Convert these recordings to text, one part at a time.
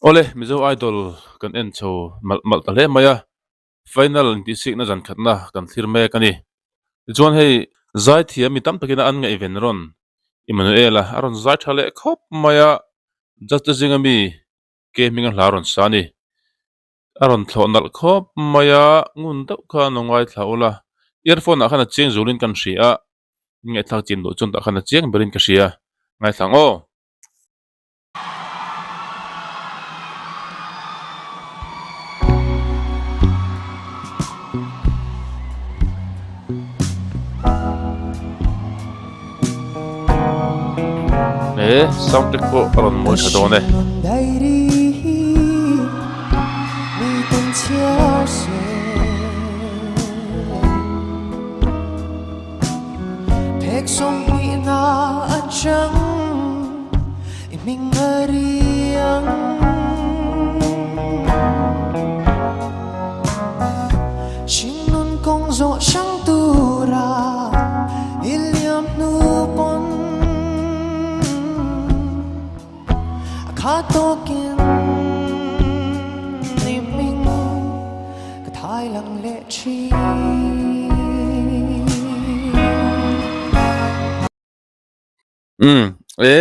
Awle, Mizo Idol kan en chho malh malh ta hle mai a, final intihsikna zan khatna kan thlir mek a ni. Tichuan hei zaithiam mi tam takin a an ngaihven rawn Emmanuel-a a rawn zai tha leh khawp mai a, judge te zinga mi ke hminga hla a rawn sa a ni. A rawn thlawh nalh khawp mai a, ngun deuh khan a ngaithla ula, earphone ah khan a chiang zulin kan hria a, ngaihthlak chin duh chuan tah khan a chiang berin ka hria, ngaithla ang aw. He sound track pawh a rawn mawi tha dawn e. Umm e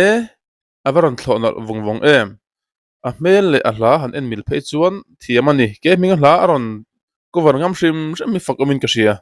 a va rawn thlawh nalh vawng vawng em a hmel leh a hla han en mil phei chuan thiam a ni ke hming a hla a rawn cover ngam hrim hrim hi fak awmin ka hria.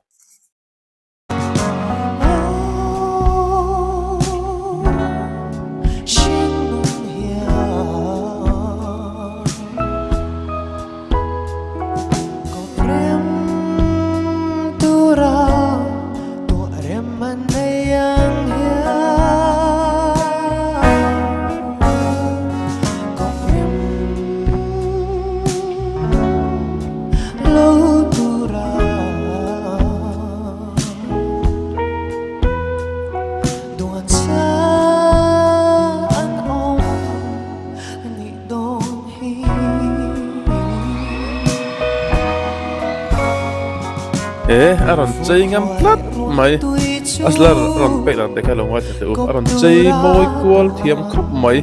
E a rawn chei ngam tlat mai a slar rawn pek dan te kha lo ngaithla teh u a rawn chei mawi kual thiam khawp mai.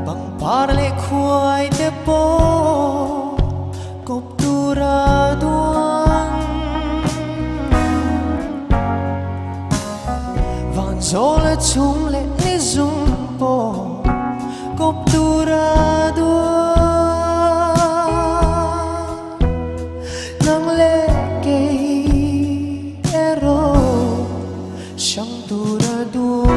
Pangpar leh khuai te pawh kawp tura duang Van zawl leh chhum leh ni zum pawh kawp tura duang Nang leh kei erawh hrang tura duang.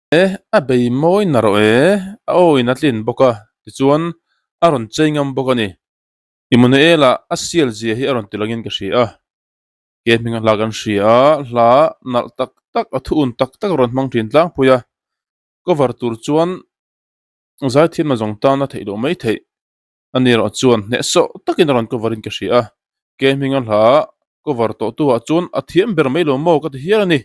E a bei mawi na rawh e, a aw in a tlin bawk a, tichuan a rawn chei ngam bawk a ni. Immanuel-a a sial zia hi a rawn ti langin ka hria a, ke hminga hla kan hria a, hla nalh tak tak a thu un tak tak a rawn hmang thin tlangpui a, cover tur chuan zaithiam a zawng tan a theih loh mai theih a ni erawh chuan hnehsawh takin a rawn cover in ka hria a, ke hminga hla cover tawh tu ah chuan a thiam ber mai lo maw ka ti hial a ni.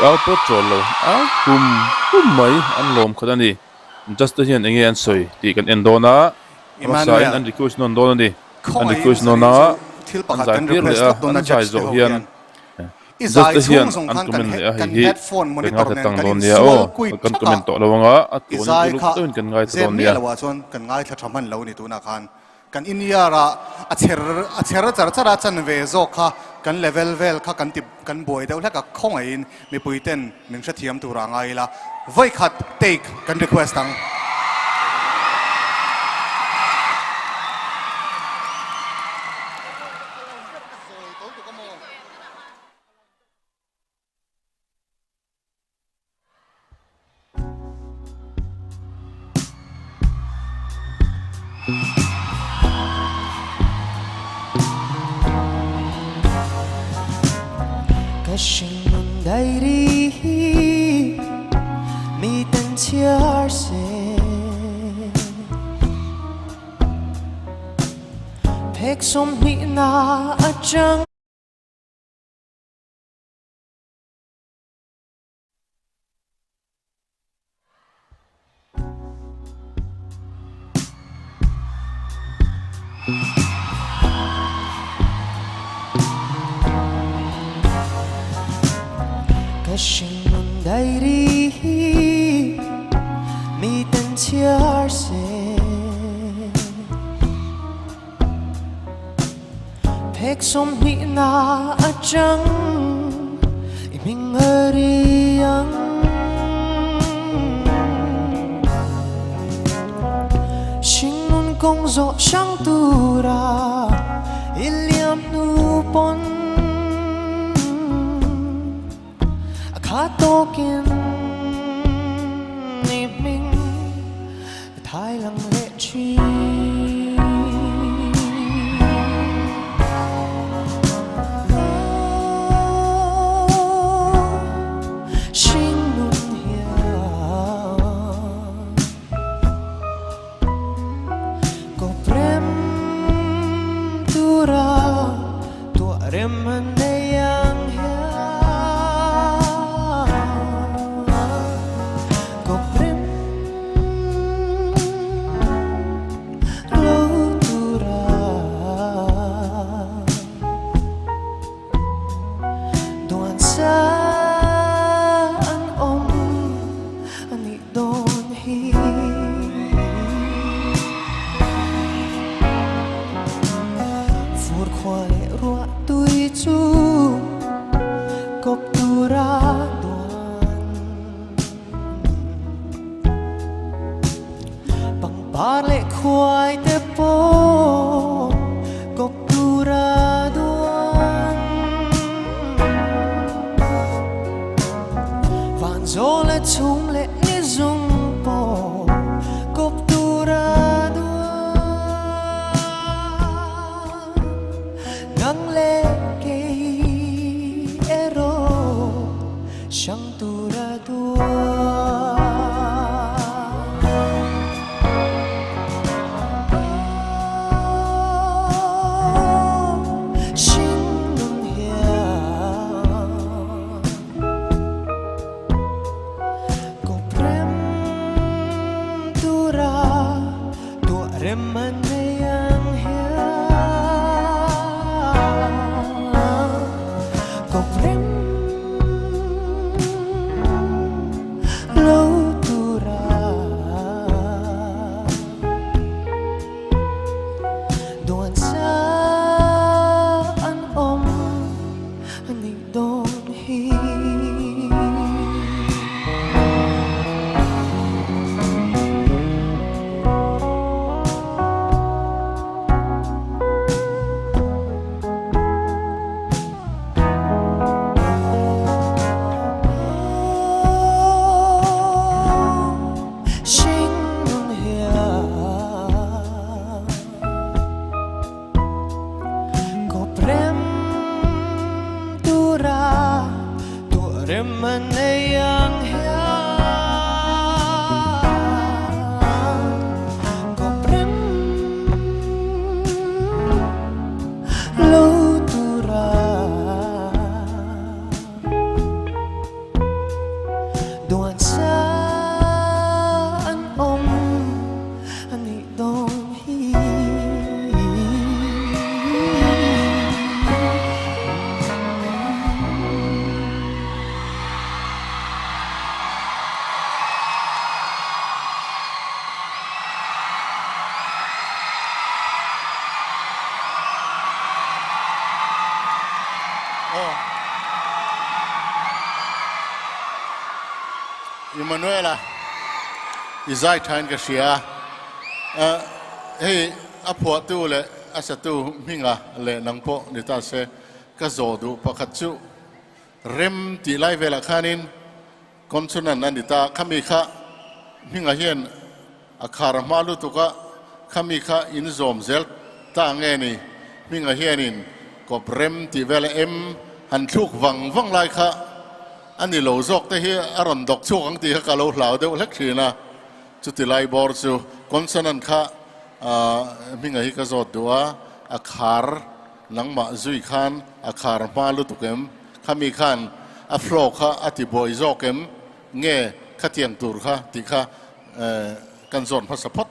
Mipui au pawh chawl lo au hum hum mai an lawm khat a ni. Judge te hian enge an sawi tih kan en dawn a, hmasain an request nawn dawn a ni. An request nawn a, an zai tir leh a, an zai zawh hian judge te hian an comment leh a, hei hi kan ngaithla tang dawn nia aw, kan comment tawh lo anga a tluanin uluk deuhin kan ngaithla dawn nia. Kan in-ear ah a chher a chher char char a chanve zawk kha kan level vel kha kan ti kan buai deuh hlek a khawngaihin mipui ten min hrethiam tur ah ngai ila vawikhat take kan request ang. Ka hringnun diary hi mi ten chhiar se Phek sawmhnihna atang. Ka hringnun diary hi mi ten chhiar se Phek sawmhnihna atang i hming a ri ang. Hringnun kawng zawh hrang tura i liam hnu pawn a khat tawkin i hming ka thai lang leh thin. Hringnun hian kawprem tura tuah rem an nei ang hian kawprem lo tura duan sa an awm a nih dawn hi. Fur khua leh ruah tui chu kawp tura duan. Pangpar leh khuai te pawh kawp tura duan. Van zawl leh chhum leh ni zung pawh kawp tura duan. Nang leh kei erawh hrang tura duan. Hringnun hian kawprem tura tuah rem a nei ang hian kawprem lo tura duan sa an awm a nih dawn hi. Aw. Emmanuel-a i zai thain ka hria a, hei a phuahtu leh a satu hminga leh nang pawh ni ta se ka zawh duh pakhat chu rem tih lai velah khanin consonant a ni ta, khami kha hminga hian A khar hma lutuk a, khami kha in zawm zel ta nge ni? Hminga hianin kawp rem tih vel a em han thluk vang vang lai kha a ni lo zawk te hi a rawn dawk chhuak ang tih kha ka lo hlau deuh hlek thin a. Chuti lai bawr chu consonant kha Hminga hi ka zawt duh a, a khar nangmah zui khan a khar hma lutuk em? Khami khan a flow kha a ti buai zawk em? Nge khatiang tur kha tih kha kan zawn hmasa phawt.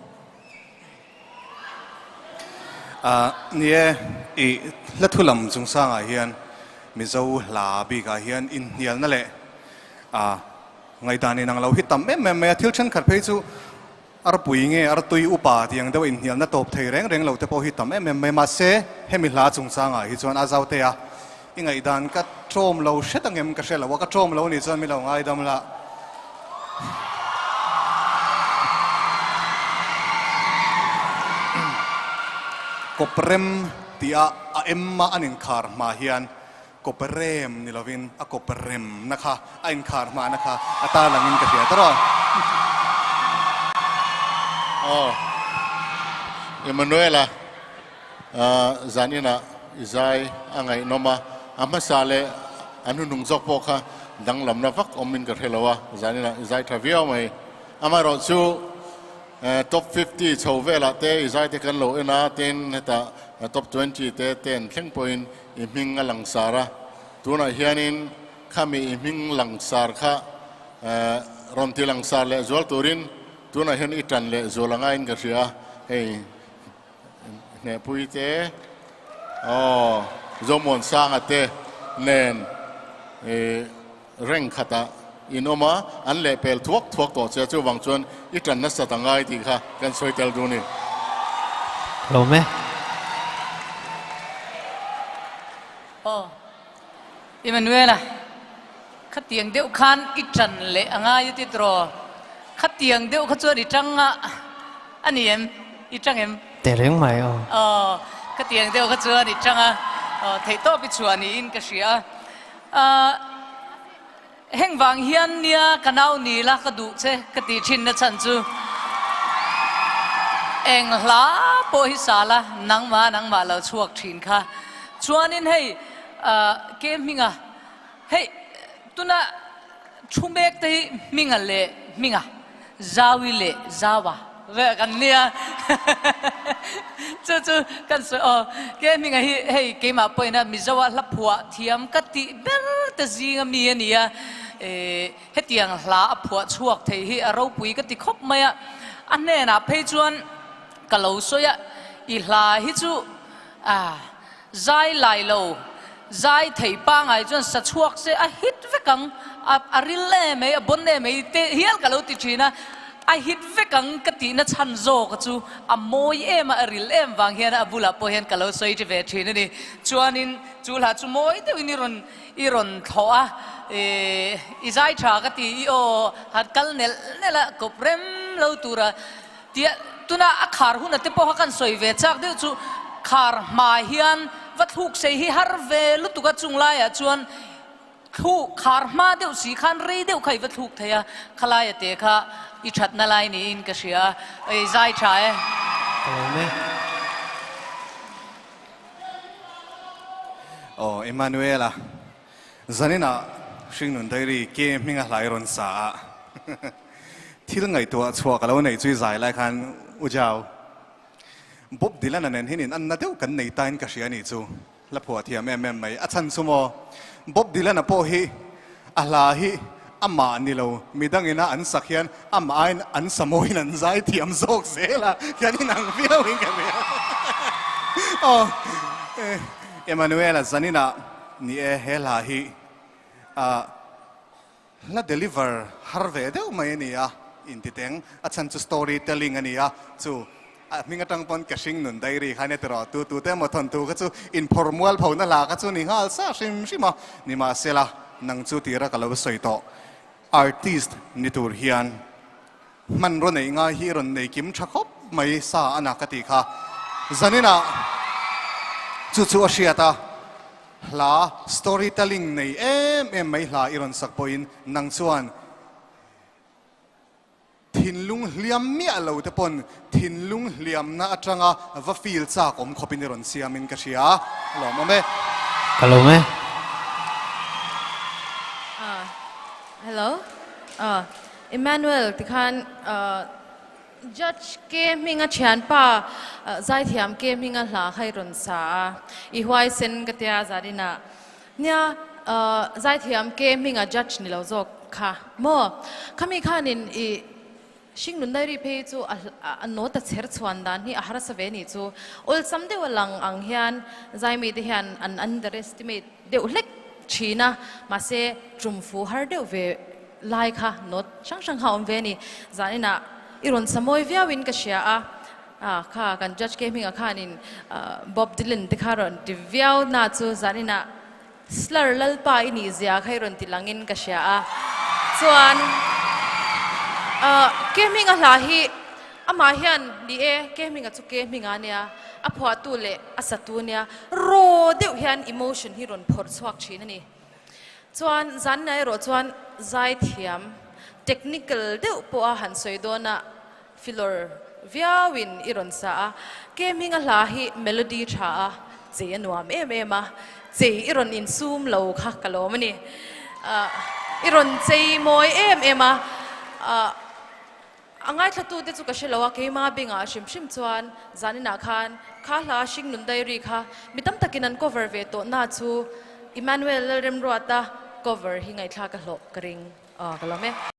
Ni e, i hla thu lam chungchangah hian Mizo hla bikah hian inhnialna leh ngaihdan inang lo hi tam em em mai a, thil thenkhat phei chu arpui nge artui upa tih ang deuh inhnialna tawp thei reng reng lo te pawh hi tam em em mai. Mahse, hemi hla chungchangah hi chuan a zaute a, i ngaihdan ka ṭawm lo hret angem ka hre lo a, ka ṭawm lo nih chuan mi lo ngaidam la. Kawprem tih a a em a an inkhar hma hian Kawprem ni lovin a kawpremna kha a inkhar hmahna kha a tarlangin ka hria tawh a. Aw Emmanuela zaninah i zai a ngaihnawm a, a hmasa leh a hnuhnung zawk pawh kha danglamna vak awmin ka hre lo a, zaninah i zai tha viau mai. Amaherawhchu Top 50 chho velah te i zai te kan lo en a, tin hetah top 20 te ten thleng pawhin i hming a langsar a, tunah hianin khami i hming langsar kha rawn ti langsar leh zual turin tunah hian i tan leh zual angaiin ka hria a, hei Hnehpui te aw Zomuansanga te nen reng khatah in awm a, an lehpel thuak thuak tawh che a, chuvang chuan i tan nasat a ngai tih kha kan sawi tel duh a ni. Lawm e. Aw Emmanuela, khatiang deuh khan i tan leh a ngai a ti tawh, khatiang deuh kha chuan i tang a a ni em? I tang em? Tehreng mai aw. Aw, khatiang deuh kha chuan i tang a, aw theihtawp i chhuah niin ka hria a. Ahh heng vang hian nia ka nau ni la ka duh che ka tih thin na chhan chu eng hla pawh hi sa la nangmah nangmah lo chhuak thin kha chuanin hei ahh ke hminga hei tuna thu mek te hi hminga leh hminga Zawi leh Zawa ve kan nia chu chu kan sawi aw ke hminga hi hei keimah pawhin a Mizo a hla phuah thiam ka tih ber te zinga mi a nia eh hetiang hla a phuah chhuak thei hi a ropui ka ti khawp mai a a hnenah phei chuan ka lo sawi a i hla hi chu ah Zai lai lo, zai thei pangai chuan sa chhuak se a hit vek ang, a a ril em mai, a bon em mai te hial ka lo ti thin a, a hit vek ang ka tihna chhan zawk chu a mawi em a, a ril em vang hian a bulah pawh hian ka lo sawi ṭi ve thin a ni. Chuanin chu hla chu mawi deuhin i rawn i rawn thlawh a, ih i zai tha ka ti, i aw han kal nelh nelh a, kawp rem lo tura Tia tuna a khar huna te pawha kan sawi ve chak deuh chu khar hma hian va thluk sei hi har ve lutuk a chung laiah chuan thluk khar hma deuh si khan rei deuh kha i va thluk thei a, khalaia te kha i thatna lai niin ka hria a, ei zai tha e. Ka lawm e. Aw Emmanuela, zaninah Hringnun Diary ke hminga hlai rawn sa a. Thil ngaihtuah chhuah ka lo neih chu i zai lai khan U Jau, Bob Dylan-a nen hian in anna deuh kan nei tain ka hria nih chu, hla phuah thiam em em mai. A chhan chu maw, Bob Dylan-a pawh hi a hla hi amah ni lo, midangina an sak hian amah aiin an sa mawiin an zai thiam zawk zel a, kan inang viauin ka hria. Aw, Emmanuel-a zaninah ni e he hla hi ah. Hla deliver har ve deuh mai a ni a, intiteng a chhan chu story telling a ni a, chu A hming atang pawn ka hring nun diary kha nia tiraw tu tu te emaw thawnthu kha chu inphawrh mual phona hla kha chu ni nghal sa hrim hrim a, nimahsela nang chu tira ka lo sawi tawh. Artist ni tur hian hmanraw neih ngai hi rawn nei kim tha khawp mai sa a na ka tih kha. Zaninah chu chu a hriat a, hla story telling nei em em mai hla i rawn sak pawhin nang chuan Thinlung hliam miah lo te pawn thinlung hliamna atanga va feel chak awm khawpin i rawn siamin ka hria. A lawmawm e. Ka lawm e. Hello. Emmanuel tikhan Judge ke hminga thianpa zaithiam ke hminga hla kha i rawn sa a, i huaisen ka tia zaninah Nia, zaithiam ke hminga judge ni lo zawk kha maw? Khami khanin i hringnun diary phei chu a note a chher chhuan dan hi a harsa ve nih chu. Awlsam deuh a lang ang hian zaimi te hian an underestimate deuh hlek thin a, mahse tum fu har deuh ve lai kha note hrang hrang kha a awm ve a ni. Zaninah i rawn sa mawi viauin ka hria a, kha kan judge ke hmingah khanin Bob Dylan te kha rawn ti viau na chu zaninah Slur Lalpa i nih zia kha i rawn ti langin ka hria a, chuan ke hminga hla hi amah hian ni e, ke hminga chu ke hminga nia, a phuahtu leh a satu nia, raw deuh hian emotion hi rawn phawrh chhuak thin a ni. Chuan zanna erawh chuan zaithiam technical deuh pawha han sawi dawn a, Filawr viauin i rawn sa a, ke hminga hla hi melody tha a, chei a nuam em em a, chei i rawn insum lo kha ka lawm a ni. I rawn chei mawi em em a, a ngaithlatute chu ka hre lo a, keima bengah hrim hrim chuan zaninah khan kha hla Hringnun Diary kha mi tam takin an cover ve tawh na chu Emmanuel Lalremruata cover hi ngaihthlak a hlawh ka ring. Ka lawm e.